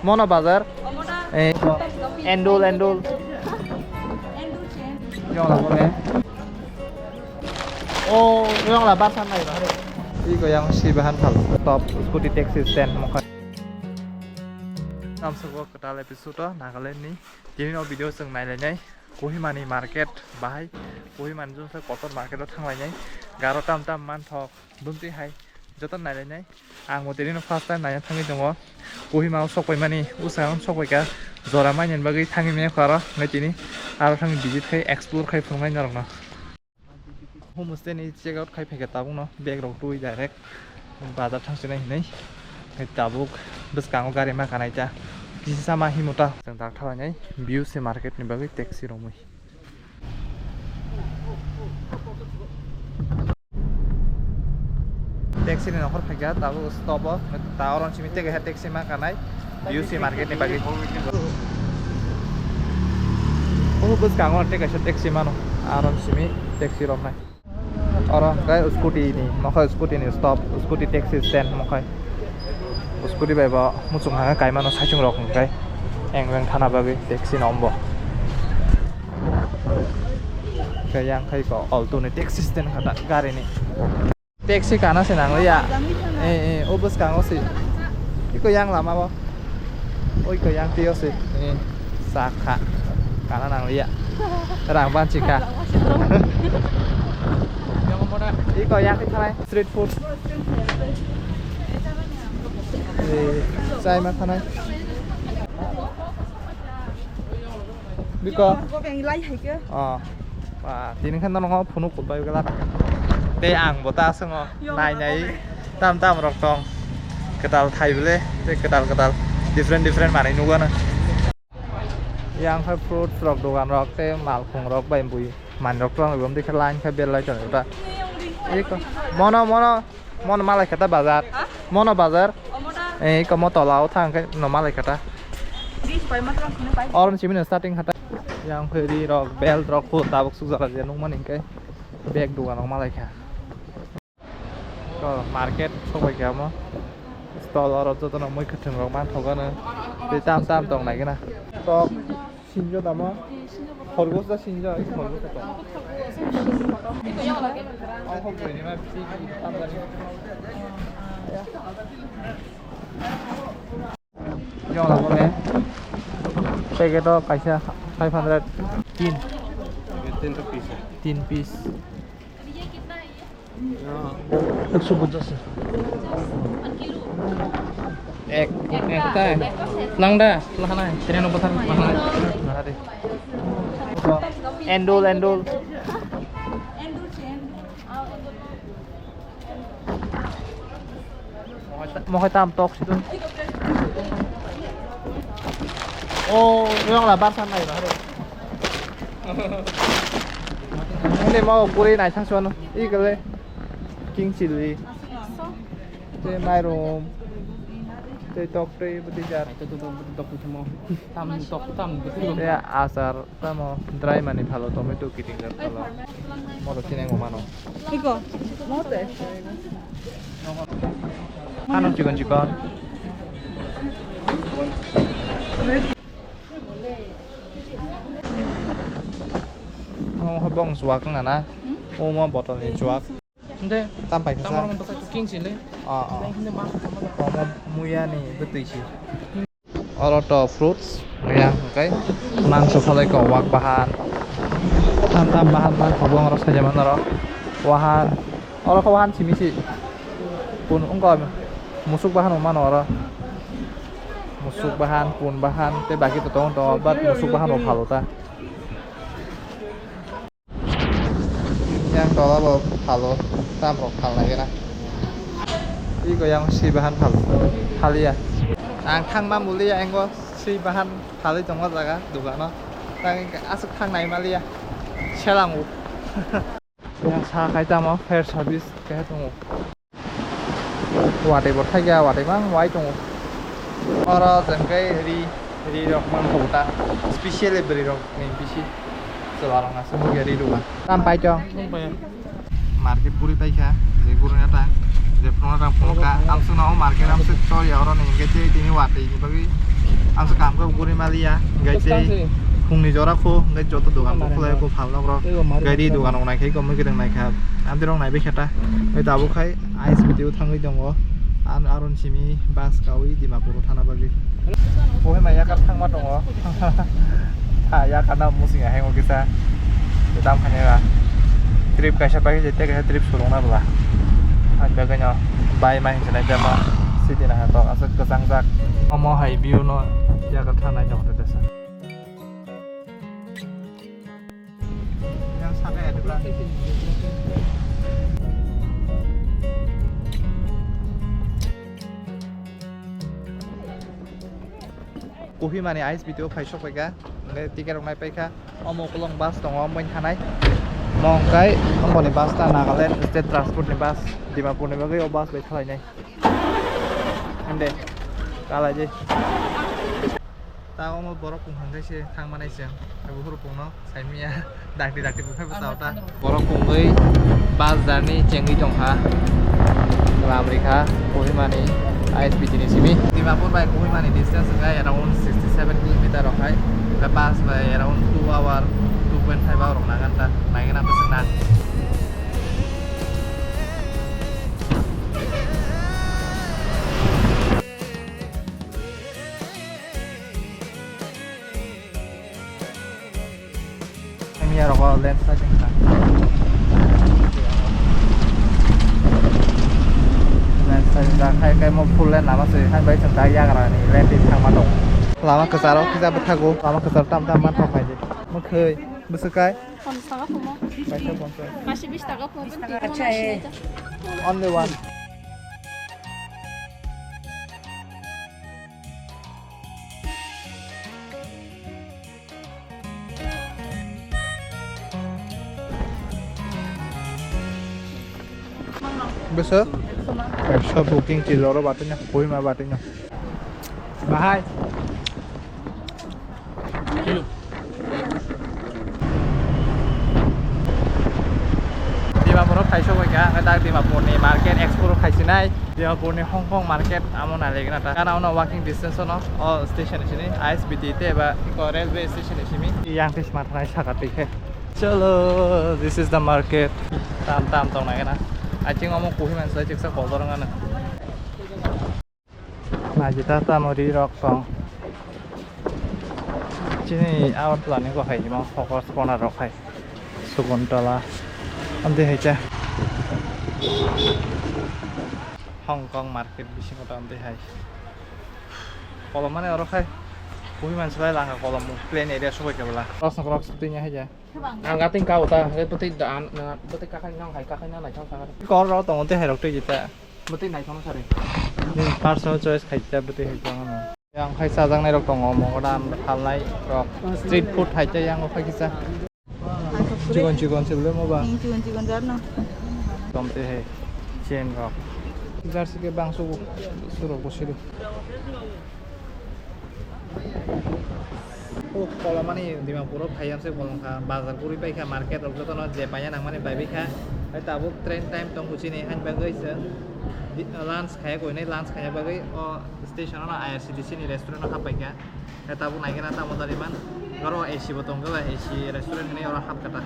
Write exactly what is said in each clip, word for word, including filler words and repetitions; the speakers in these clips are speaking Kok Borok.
Mono bazar. Eh, endul, endul. Yong la bole. Oh, yong la bazar nai ba. Iko yang si bahan thal. Top scooty taxi stand mokha. Namsok kwtal episode o Nagaland ni. Tini no video chwng nailainai. Kohima ni market bahai. Kohima ni jongsa kotor market o thanglainai. Garo tam tam manthok. Bumtwi hai joto nailainai. Ang bo tini no first time naina thangwi tongo. Kohima o sokpaimani, usang sokpaikha. Jora maini bagwi thangwi manya kho aro. Nai tini aro thangwi visit khai, explore khai phunuknai norokno. Homestay ni check out khai phaikha tabukno. Bag rok twi direct bazar thangsinai hinwi. Khai tabuk bwskango gari ma kanai ta. Kisa ma himota. Chwng tak thalainai. B U C market ni bagwi taxi romwi. Taxi ni nokhor phaikha, tabuk stop o, ta oron simi tei kaisa taxi ma kanai, B U C market ni bagwi. O bwskango tei kaisa taxi mano, aron simi taxi romnai. Oro hwnkhe scooty ni, mokhe scooty ni stop, scooty taxi stand mokhe. Scooty bai bo muchung hwnka kaimano saichung rok hwnkhai eng beng thana bagwi taxi no ombo. Khe yang khai ko Alto ni taxi stand kha ta gari ni. Taxi kana se nang ya. Eh, eh, o bwskango se. Iko yang lama bo. Oi ko yang tio se. Eh, sakha. Kana nang ya. Rang ban chika. Iko yang khai thalai street food. Eh, chai ma thanai. Biko. Lai hai ke. Oh. Ba, tini khan no phunuk kut bai gala. Tei ang bo ta swngo. Nai nai. Tam tam rok tong. Kwtal thai bele. Tei kwtal kwtal. Different different manwi nugo na. Yang khai fruits rok dogan rok tei malkhung rok bai bui. Man rok tong bom dikhe line khai bel lai tong ta. Iko. Mono mono. Mono malai khata bazar. Ha? Mono bazar. Omo da. Eh, iko mo tola o thang khe no malai khata. Bis pai ma tong sini pai. Oron simi no starting khata. Yang khiri rok bel rok khu tabuk suk jala je nung mani khe. Bag dogan rok malai kha. Ko market sok bai kha mo. Stall oro joto no mui khwthwng rok man thogo no. Tei tam tam tong nai gana. Tok. Sinjo tamo? Khorgos da sinjo, khorgos da. Ang kok bini ma bisi tam jani. Jong la bole. Packet o kaisa five hundred. Tin. Tin rupees. Tin piece. Ekso ponchas. Ek, ekta. Langda, lahanai, tren no bothar lahanai. Endul, endul. Mohai tam tok situ. Oh, yang la barsan nai ba. Ini mau puri nai sang suan. Ikale. King chili. Tei mairum. Tei tok tei bwtwi jar. Tam tok tam bwtwi. Tei asar tamo dry mani phalo tomato kiting jar phalo. Moro chinai mo mano. Iko. Mo te. Ano chikon chikon. Omo khe bong chuak wngna na? Omo bottle ni chuak. Hwnkhe tam pai kha tamo sa? Rok bwsai king sile. Oh, oh. Hwnkhe ma. Omo muya ni bwtwi si. Oro to fruits muya hwnkhe mangso phalai ko wak bahan. Tam tam bahan bahan kobong oro saijama norok. Wahan. Oro khe wahan simi si. Kun wngkha musuk bahan bo mano oro. Musuk bahan, kun bahan tei baki to tongo tongo but musuk bahan bo phalo ta. Yang tola bo phalo, tam rok phal nai gana. Iko yang si bahan phal, phaliya. Ang thang ma muliya, engo si bahan phalwi tongo jaga dogano. Tang aswk thang nai maliya, selango. Yang sa khai tamo fire service kehe tongo. Watwi bo thaiga, watwi mang wai tongo. Oro chwng khe ri, ri rok mankha bo ta. Specially bwrwi rok ni bisi chwla rok aswk nukya ri rwma. Tam pai chong. Market puri paikha, je guruna ta. Je phunukna tang phunukha, amsukno o market amsuk chor ya oro ni, hinkhe tei tini watwi ni bagwi amsuk kaham khe guri maliya, hinkhe tei phungni jora kho, hinkhe joto dogan bo khulai kho phalnok rok, gari dogan rok naikhe gomwi gwnang naikha, amtwi rok naibai khe ta, tei tabuk khai I S B T o thangwi tongo, ar aron simi bus kawi Dimapur o thana bagwi. Kohima yakar thangma tongo. Ha, yakar na musing ya hengo kisa. Tam khanya ba. Trip kaisa pai je, tei kaisa trip surung na bla. Ang bagwi no bai mai hinsa nai jama. City na ha to aswk kwchang jak. Omo hai view no yakar thanai jok tesa. Yang saka ya dibla. Kohima ni I S B T o phai sok paikha, hingke ticket rok nai paikha. Omo ukulok bus tongo, omo wngkha nai. Mo hingkai, omo ni bus ta Nagaland State Transport ni bus, Dimapur ni bagwi o bus bai thalainai. Hande, kalai di. Ta omo borok kung hingkai se thang manai chwng, abo hurupung no. Saimia, dakti dakti bukhai bwsa ota. Borok kungwi bus journey chengwi tongkha. Lam rikha Kohima ni I S B T ni simi. Dimapur bai Kohima ni distance wngkha around sixty seven kilometer rok hai. Tei bus bai around two hour, two point five hour rok nang ta. Naigena bwswk na. Miya rogo lens sajeng kha. Lens sajeng kha, khai khai mo full lens lama se, hai bai chwng tak yagra ni lens di thangma dong. Lama kwcharo kisa bwthago, lama kwcharo tam tam man thok khai di. Mo khoi, bwswk kai? Ponchash taka phumo. Kaisa ponchash. Kaisa bish taka phumo. Acha, eh. Only one. Bwswk? Ekso booking chiloro batino, Kohima batino. Bahai. Dimapur o khaisok bai kha, ang dak Dimapur ni market explore khaisinai. Dimapur ni Hong Kong market amo nai legena ta. Gana ono walking distance ono, o station sini, I S B T te ba iko railway station simi. Yang te sma thanai saka twi khe. Chalo, this is the market. Tam tam tong nai gana. Aching omo Kohima ni sai chiksa koltor ngana. Naijita tamo ri rok tong. Chini Agartala ni bo hai himo Hokar Corner rok hai. Sukuntala. Amtwi hai cha. Hong Kong market bisingo ta amtwi hai. Kolom mane oro khai. Bui mansi bai langa kolom plain area sobai kebla. Rosok rok sutwi nya hai ja. Ang gating ka uta, he pati dan, na, pati kakai nang hai, kakai nang nai thang thang. Kor ro tong te hai rok twi jita. Bwtwi naithokno sari. Personal choice khai ta bwtwi hai tong ano. Yang khai chajaknai rok tongo, mogodan phalnai rok. Street food hai ta yang khai kisa. Chikon chikon se bole mo ba. Hmm, chikon chikon jar no. Tom te hai. Chain rok. Jar si ke bang su surok bo siru. Oh, kolomani Dimapur o phai amse kolom kha, bazar guri pai kha, market rok jotono je paina nangmani bai bai kha. Hai tabuk train time tong huchini, hain bagwi chwng di-, lunch khaya koinai, lunch khaya bagwi o station o I R C T C ni restaurant o hapai kha. Hai tabuk naikhe na tamo dali man, oro A C bo tong kha, A C restaurant hinwi oro hap kha ta.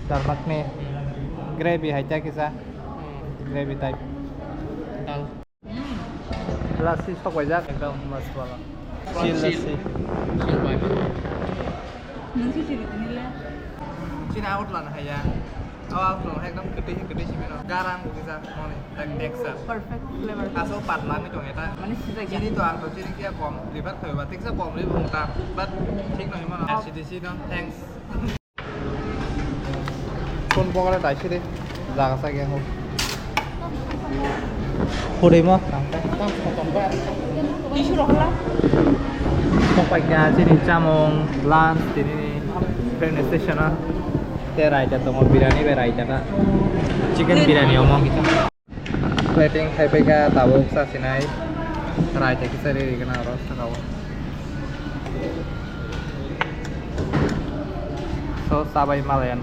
Tarmakni gravy hai ta kisa, gravy type. Dal. Lassi sok paijak, ekdom mast wala. Chill lassi. Nung si siri tini le. Chini out lana haya. Aw out lana ekdom kwtwi kwtwi simi no. Garang bo kisa moni, tak texture. Perfect flavor. Aso pat mangwi tong eta. Mane sijak ya. Chini to ang to chini kiya kom, liver khoiba teksa kom liver ta. But thik no himo no. R C D C no. Thanks. Phone pokora daisiri jaga sa gya ho. Hurimo. Tissue rok hala. Pokpai kya chini chamung lunch tini ni train station o. Te raita tongo biryani bai raita ta. Chicken biryani omo. Plating khai pai kha tabuk chasinai. Raita kisa riri gana oro saka o. So chabai malayan.